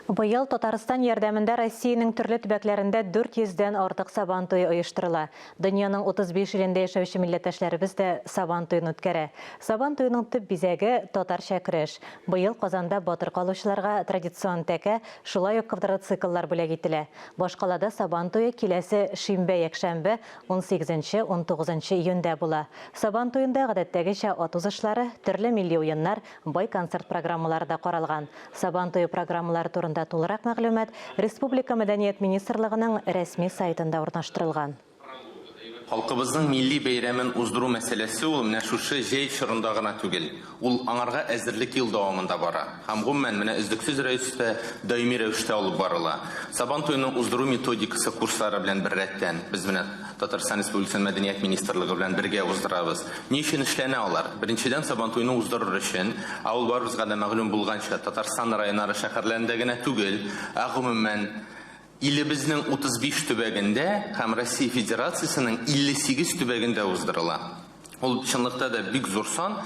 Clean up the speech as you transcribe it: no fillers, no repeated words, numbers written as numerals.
Быел Татарстан ярдәмендә Россиянең төрле төбәкләрендә 400 дән артык Сабан туе оештырыла. Дөньяның 35 илендә яшәүче милләттәшләребез дә Сабан туен үткәрә. Сабан туеның төп бизәге, татарча көрәш. Быел Казанда батыр калучыларга традицион тәкә, шулай ук квадроцикллар бүләк ителә. Башкалада Сабан туе киләсе шимбә-якшәмбе, унсигезенче, унтугызынчы июньдә була. Сабан туенда гадәттәгечә ат узышлары, төрле милли уеннар, бай концерт программалары да каралган. Сабан туе программалары турында тулырак мәгълүмат республика Мәдәният министрлыгының рәсми сайтында урнаштырылган. Халкыбызның милли бәйрәмен уздыру мәсьәләсе ул менә шушы җәй чорында гына түгел. Ул аңарга әзерлек ел дәвамында бара. Һәм гомумән, менә өзлексез рәвештә, даими рәвештә алып барыла. Сабан туеның уздыру методикасы курслары белән беррәттән, без менә Татарстан Республикасының Мәдәният министрлыгы белән бергә уздырабыз. Ни өчен эшләнә алар? Беренчедән, Сабантуйны уздырыр өчен, ә ул барыбызга да мәгълүм булганча, Татарстан районнары шәһәрләрендә генә түгел, ә гомумән, илебезнең 35 төбәгендә һәм Россия Федерациясенең 58 төбәгендә уздырыла. Ул чынлыкта да бик зур сан.